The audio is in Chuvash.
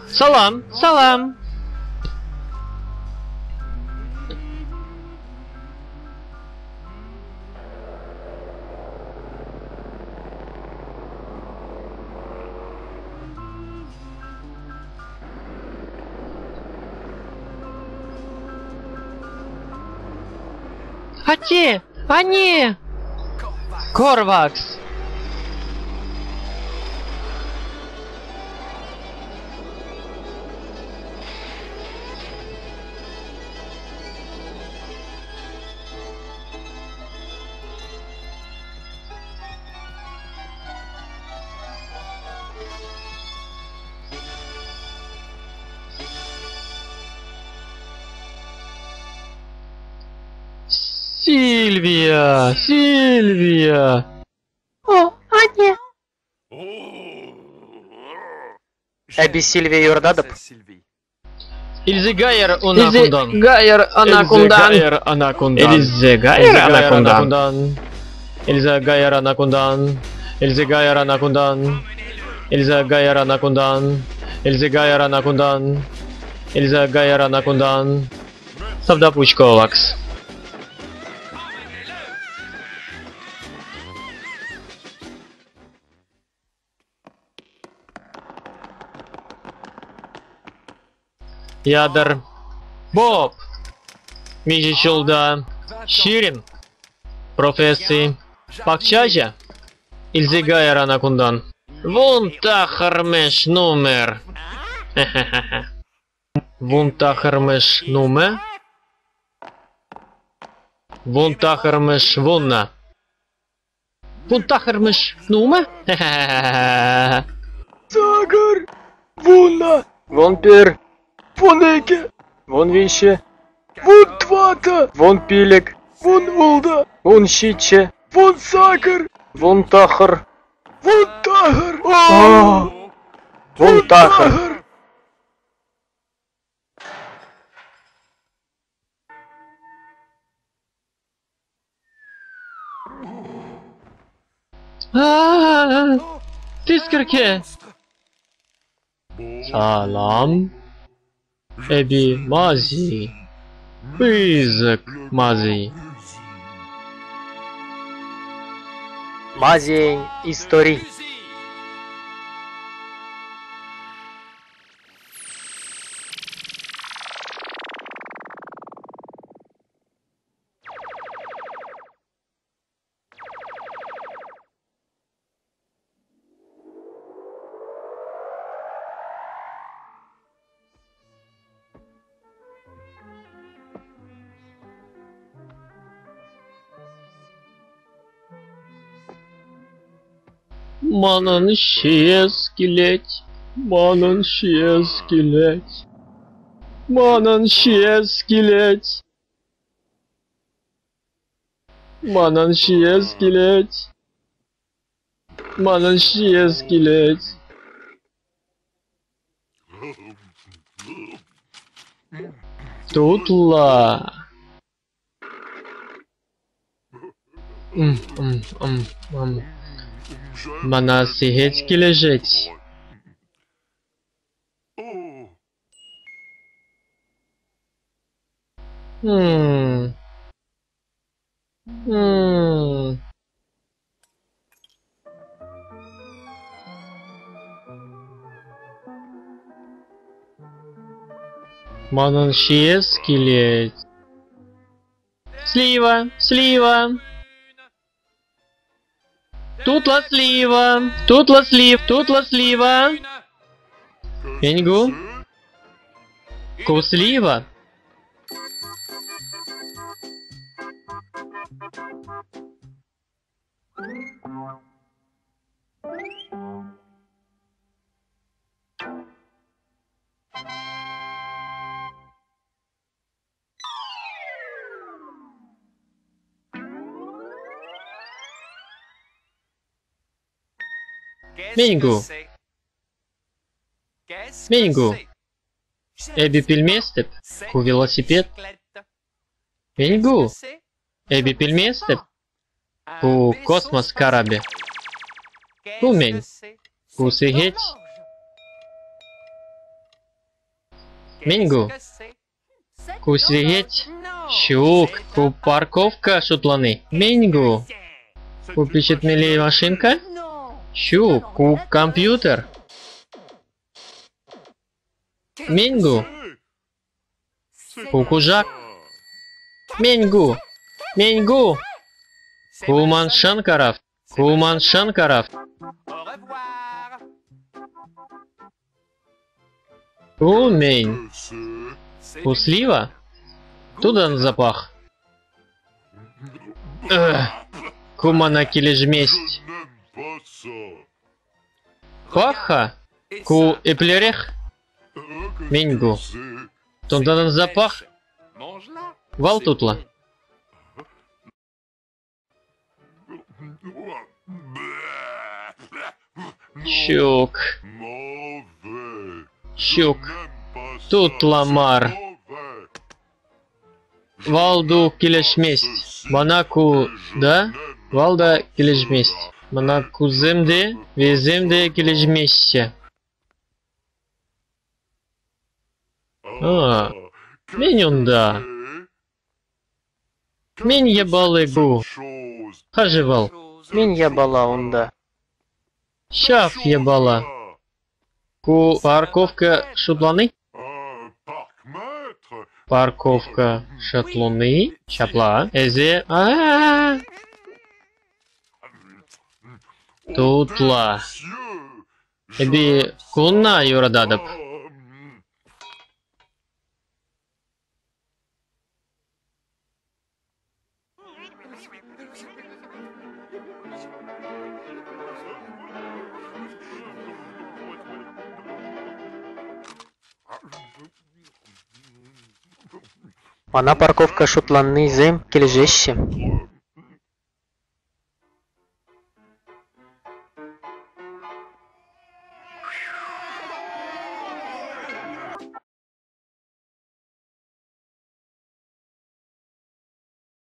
Салам, салам. Атте! Анне! Корвакс! Сильвия! Сильвия! О, анне! Эпӗ Сильвия юрататӑп. Илсе кайӑр ӑна Илсе кунтан. кайӑр ӑна кунтан. Илсе кайӑр ӑна кунтан. Илсе кайӑр ӑна кунтан. Илсе кайӑр ӑна кунтан. Илсе кайӑр ӑна кунтан. Илсе кайӑр ӑна кунтан. Илсе кайӑр ӑна кунтан. Илсе кайӑр ӑна кунтан. Тавтапуҫ, Ковакс. Ядр. Боб. Миҫе ҫулта? 20. Професси. Пахчаҫӑ. Илсе кайӑр ӑна кунтан. 19-мӗш номер. 19-мӗш номер? 19-мӗш вуннӑ. 19-мӗш номер? 8, 10, 11, 12, 13, 14, 15, 16, 17, 18, 19, 19, 19. Тискерке! Салам. Эпӗ Мази. Пысӑк Мази. Мазийӗн истори. Манӑн ҫиес килет, манӑн ҫиес килет, манӑн ҫиес килет. Манӑн ҫиес килет. Манӑн ҫиес килет. Тутлӑ. Мана сехет килӗшет. Манӑн ҫиес килет. Слива, слива. Тутлӑ слива, тутлӑ слив, тутлӑ слива. Пеньгу. Ку слива. Мӗн ку? Мӗн ку? Эпӗ пӗлместӗп. Ку велосипед. Мӗн ку? Эпӗ пӗлместӗп. Ку космос карапӗ. Ку мӗн? Ку сехет. Мӗн ку? Ку сехет? Ҫук, ку парковка шутлани. Мӗн ку? Ку пичетмелли машинка? Ҫук, ку компьютер. Мӗн ку? Ку кушак. Мӗн ку? Мӗн ку? Ку ман шӑнкӑрав. Ку ман шӑнкӑрав. Ку мӗн? Ку слива? Тутан запах. Ку мана килӗшмест. Пах-ха, ку еплерех? Мӗн ку? Тунтанан запах? Вал тутлӑ. Ҫук. Ҫук. Тутлӑ мар. Валду килӗшмест. Мана ку да, вал та килӗшмест. Мана кусем те, вӗсем те килӗшмеҫҫӗ. А, мӗн унта? Мӗн япали ку? Хӑшӗ вӑл? Мӗн япала унта? Ҫав япала. Ку парковка шутлани? Парковка шутлани? Ҫапла. Эсӗ... А-а-а! Тутла. Эпӗ куна юрататӑп. Мана парковка шутланнисем килӗшеҫҫӗ.